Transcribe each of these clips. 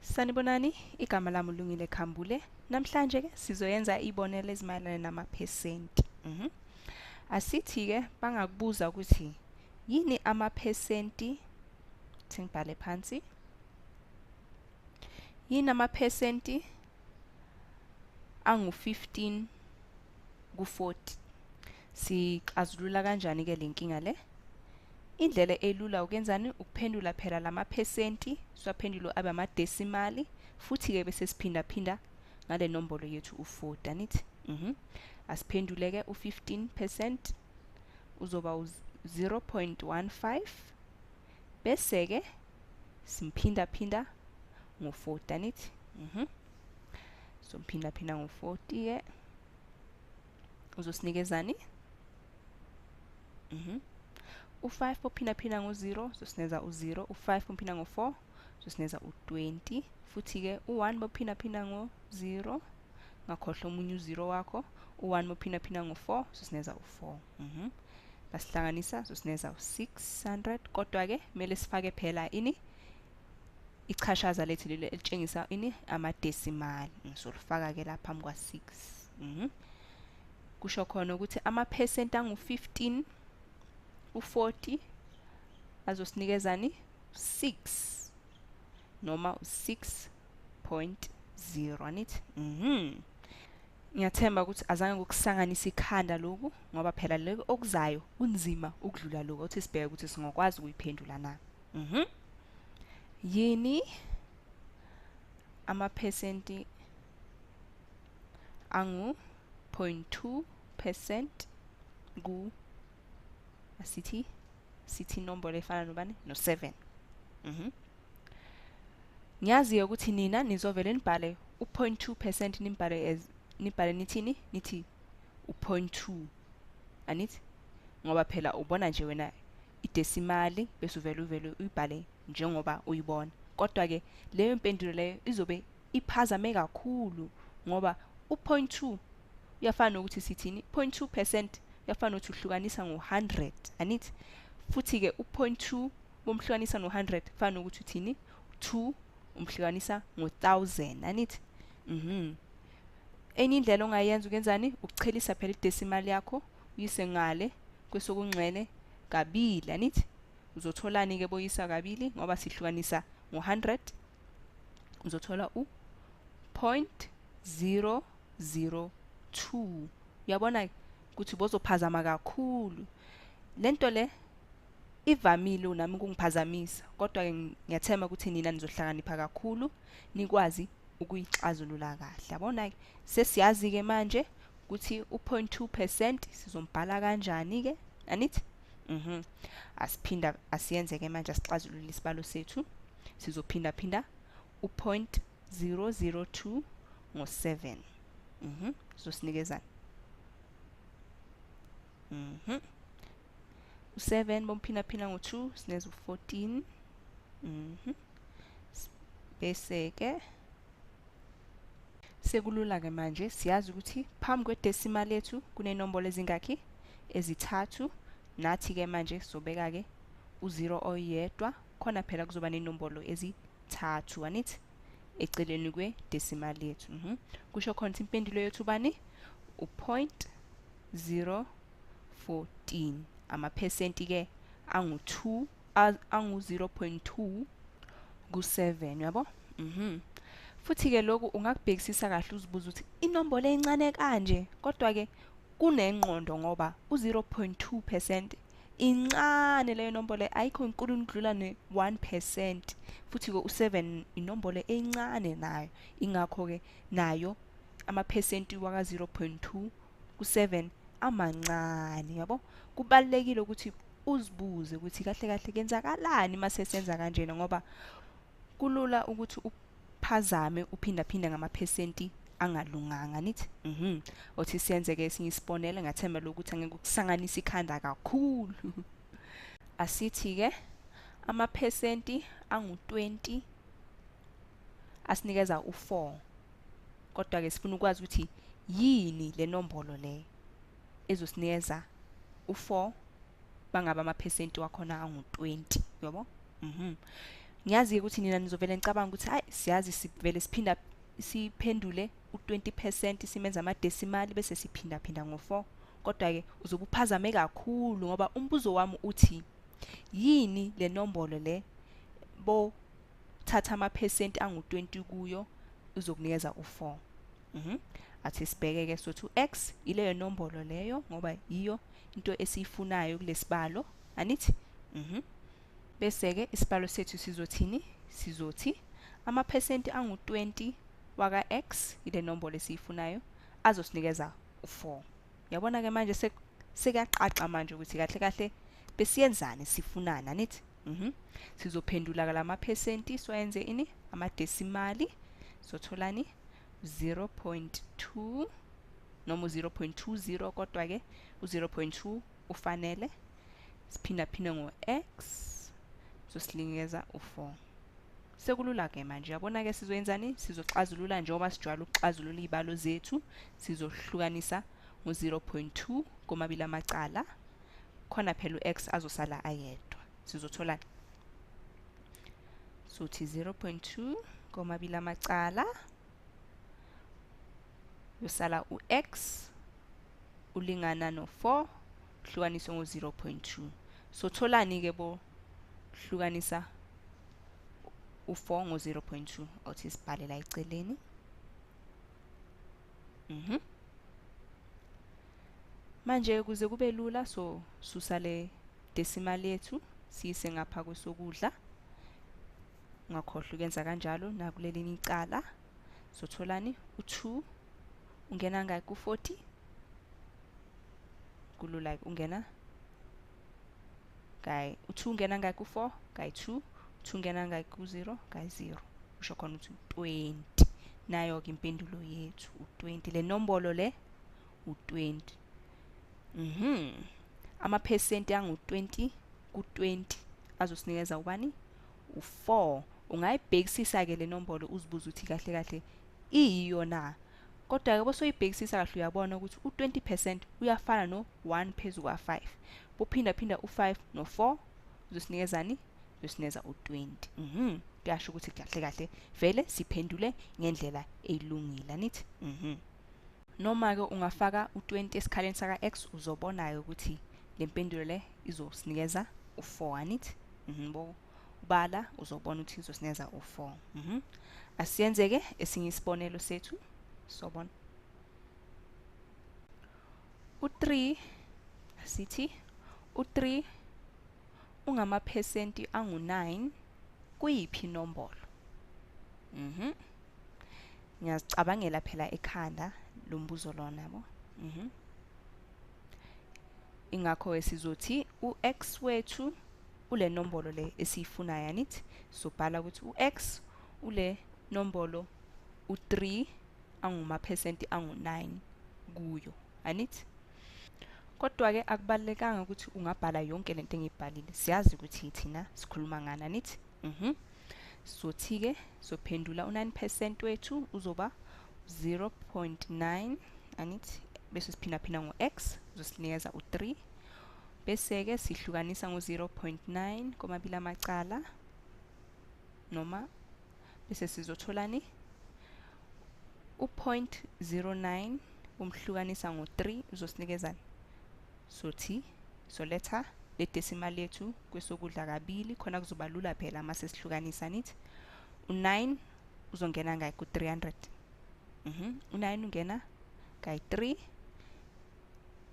Sanibonani, igama lami uLungile Khambule. Namhlanje ke sizoyenza ibonelo ezimayelana namaphesenti. Asithi ke bangakubuza ukuthi yini amaphesenti, singibhale phansi. Yini amaphesenti angu-15 ku-40? Sixazulula kanjani ke le nkinga le? Indlela elula ukenzani ukuphendula phela lamaphesenti, siwaphendule abe amadesimali, futhi ke bese siphinda phinda ngale nombolo yethu u-40, anithi? Asiphendule ke u-15% uzoba u-0.15, bese ke simphinda phinda ngo-40, anithi? Somphinda phinda ngo-40 ke uzosinikezani? U5 uphinda phinda ngo-0 uzosineza u-0, u5 uphinda ngo-4 uzosineza u-20, futhi ke u1 uphinda phinda ngo-0, ngakhohlwa omunye u-0 wakho, u1 uphinda phinda ngo-4 uzosineza u-4. Basihlanganisa uzosineza u-600, kodwa ke kumele sifake phela ini ichashaza lethu lelo elitshengisa ini amadesimali, ngizolifaka ke lapha phambi kwa-6. Kusho khona ukuthi amaphesenti angu-15 u-40 azosinikezani 6 noma u-6.0, anithi? Ngiyathemba ukuthi azange kukusanganisa ikhanda lokhu, ngoba phela lokhu okuzayo kunzima ukudlula lokhu. Othi sibheke ukuthi singakwazi ukuyiphendula na. Yini amaphesenti angu 0.2% ku asithi sithi inombolo efana nobani no-7. Ngiyaziyo ukuthi nina nizovele nibhale u-0.2%, nimbhale as nibhale nithini, nithi u-0.2, anithi? Ngoba phela ubona nje wena idesimali bese uvele uyibhale njengoba uyibona. Kodwa ke leyo impendulo leyo izobe iphazame kakhulu, ngoba u-0.2 uyafana nokuthi sithini, 0.2% uyafana nokuthi uhlukanisa ngo-100, anithi? Futhi ke u-0.2 bomhlukanisa no-100 kufana nokuthi uthini, 2 umhlukanisa ngo-1000, anithi? Enye indlela ongayenza ukenzani, ukuchelisa phela idesimali yakho uyise ngale kwesokunxele kabili, anithi? Uzotholani ke boyisa kabili, ngoba sihlukanisa ngo-100, uzothola u-0.002. Uyabona ukuthi bozophazama kakhulu. Lento le ivamile nami ukungiphazamisa, kodwa ke ngiyathemba ukuthi nina nizohlakanipha kakhulu nikwazi ukuyixazulula kahle. Yabona ke sesiyazi ke manje ukuthi u-0.2% sizombhala kanjani ke, anithi? Asiphinda asiyenze ke manje, asixazulule isibalo sethu. Sizophinda phinda u-0.002 ngo-7. Sizosinikezana u-7 bomphinda phinda ngo-2 sineza u-14. Bese ke sekulula ke manje, siyazi ukuthi phambi kwedecimal lethu kunenombolo ezingakhi, ezithathu. Nathi ke manje sobeka ke u-0 oyedwa, khona phela kuzoba nenombolo ezithathu, anithi, eceleni kwedecimal lethu. Kusho khona ukuthi impendulo yethu bani, u-0.014, amaphesenti ke angu-2, angu-0.2 ku-7, yabo? Futhi ke lokhu ungakubhekisisa kahle, uzibuza ukuthi inombolo encane kanje, kodwa ke kunengqondo ngoba u-0.2% incane leyo nombolo, ayikho inkulu ukudlula ne-1%. Futhi ke u-7 inombolo encane nayo, ingakho ke nayo amaphesenti waka 0.2 ku-7 amancane, yabo? Kubalulekile ukuthi uzibuze ukuthi kahle kahle kenzakalani mase senza kanjena, ngoba kulula ukuthi uphazame uphinda phinda ngamaphesenti angalunganga, nithi? Othi siyenze ke esinye isibonelo, ngathemba lokuthi angeke ukusanganisa ikhanda kakhulu. Asithi ke amaphesenti angu-20 asinikeza u-4, kodwa ke sifuna ukwazi ukuthi yini le nombolo le ezosinikeza u-4 bangaba amaphesenti wakhona angu-20, yabo? Ngiyazi ukuthi nina nizovele nicabanga ukuthi hayi, siyazi sivele siphinda siphendule u20% simenza amadesimali bese siphinda phinda ngo4. Kodwa ke uzobe uphazame kakhulu ngoba umbuzo wami uthi yini le nombolo le bo thatha amaphesenti angu20 kuyo uzokunikeza u4. Athi sibheke ke sothi u-x ileyo nombolo leyo ngoba yiyo into esiyifunayo kulesibalo, anithi? Bese ke isibalo sethu sizothini? Sizothi amaphesenti angu20 waka x ile nombolo esiyifunayo azosinikeza u4. Uyabona ke manje sekuyacaca manje ukuthi kahle kahle besiyenzani, sifunana, anithi? Sizophendula la maphesenti siwayenze ini? Amadesimali. Sotholani? 0.2 noma 0.20, kodwa ke u0.2 ufanele. Siphinda phinde ngo-x sosinikeza u4. Sekulula ke manje. Uyabona ke sizoyenzani? Sizoxazulula njengoba sijwayele ukuxazulula izibalo zethu. Sizohlukanisa ngo-0.2 komabili amacala, khona phela u-x azosala ayedwa. Sizothola sothi 0.2 komabili amacala, yosala u-x ulingana no-4 hlukaniswe ngo-0.2. Sotholani ke bo hlukanisa u4 ngo-0.2? Othi sibhale la eceleni. Manje ukuze kube lula so susa le decimal yethu siyise ngapha kwesokudla. Ungakhohlwa ukwenza kanjalo nakulelinye icala. Sotholani? U2 ungena ngaki ku40? Kulula, ungena kay u2 ungena ngaki ku4? Kay 2. 2 ungena ngaki ku0? Kay 0. Usho khona ukuthi 20. Nayo ke impendulo yethu u20. Le nombolo le u20. Amaphesenti angu20 ku20 azosinikeza ubani? U4. Ungayibhekisisa ke le nombolo uzibuza ukuthi kahle kahle iyiyo na. Kodwa ke bosoyibhekisisa kahle uyabona ukuthi u20% uyafana no1 phezu kwa5. Bophinda phinda u5 no4 uzosinikezani? Uzosinikeza u20. Kuyasho ukuthi kahle kahle vele siphendule ngendlela elungile, anithi? Noma ke ungafaka u20 esikhaleni saka x uzobona ukuthi le mpendulo le izosinikeza u4, anithi? Bo ubala uzobona ukuthi izosinikeza u4. Asiyenzeke esinye isibonelo sethu sobona. U3 asithi u3 ungamaphesenti angu9 kuyiphi inombolo? Ngiyazicabangela phela ekhanda lo mbuzo lona, yabo. Ingakho sizothi u-x wethu ule nombolo le esiyifunayo, anithi? Sobhala ukuthi u-x ule nombolo u3 angumaphesenti angu9 kuyo, anithi? Kodwa ke akubalulekanga ukuthi ungabhala yonke lento engiyibhalile. Siyazi ukuthi thina sikhuluma ngani, anithi? Sothi ke sophendula u9% wethu uzoba 0.9, anithi? Bese siphinda phinda ngo-x uzosinikeza u3. Bese ke sihlukanisa ngo-0.9 komabili amacala, noma bese sizotholani? U0.09 umhlukanisa ngo3 uzosinikezani? Sothi soletha le decimal yethu kwesokudla kabili, khona kuzoba lula phela mase sihlukanisa, anithi? U9 uzongena ngayi ku300. U9 ungena kayi 3,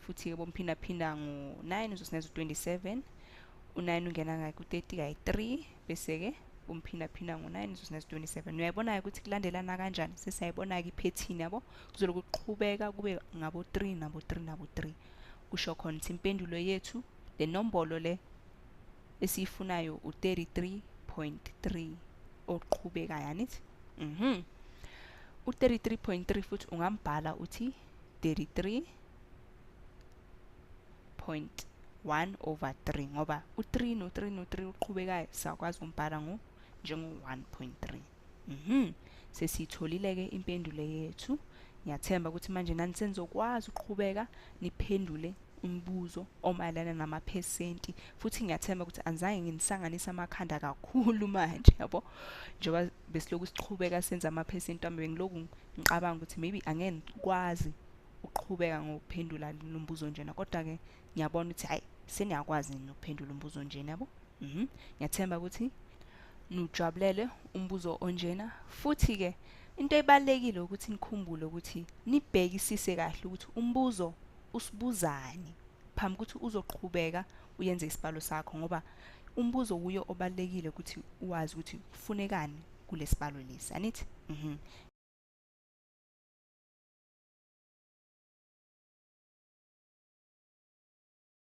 futhi ke bomphinda phinda ngo9 uzosinikeza u27. U9 ungena ngayi ku30 kayi 3, bese ke umphinda phinda ngo9 uzosinikeza u27. Uyayibona ukuthi kulandelana kanjani? Sesiyayibona ke iphethini, yabo. Kuzobe kuqhubeka kube ngabo 3 nabo 3 nabo 3. Kusho khona ukuthi impendulo yethu le nombolo le esiyifunayo u33.3 oqhubekayo, anithi? U33.3 futhi ungambhala uthi 33.1 over 3, ngoba u3 no3 no3 uqhubekayo siyakwazi ukumbhala ngo njengo 1.3. Sesitholile ke impendulo yethu. Ngiyathemba ukuthi manje nani senizokwazi ukuqhubeka niphendule Umbuzo omayelana namaphesenti, futhi ngiyathemba ukuthi anizange nginisanganise amakhanda kakhulu manje, yabo. Njengoba besiloku siqhubeka senza amaphesenti wami, bengiloku ngicabanga ukuthi maybe angeke nikwazi ukuqhubeka ngokuphendula lo mbuzo njena, kodwa-ke ngiyabona ukuthi hhayi, seniyakwazi nina ukuphendula umbuzo onjena, yabo. Ngiyathemba ukuthi nujabulele umbuzo onjena. Futhi-ke into ebalulekile ukuthi nikhumbule ukuthi nibhekisise kahle ukuthi umbuzo usibuzani phambi ukuthi uzoqhubeka uyenze isibalo sakho, ngoba umbuzo wuyo obalulekile ukuthi uwazi ukuthi kufunekani kulesibalo lesi, anithi?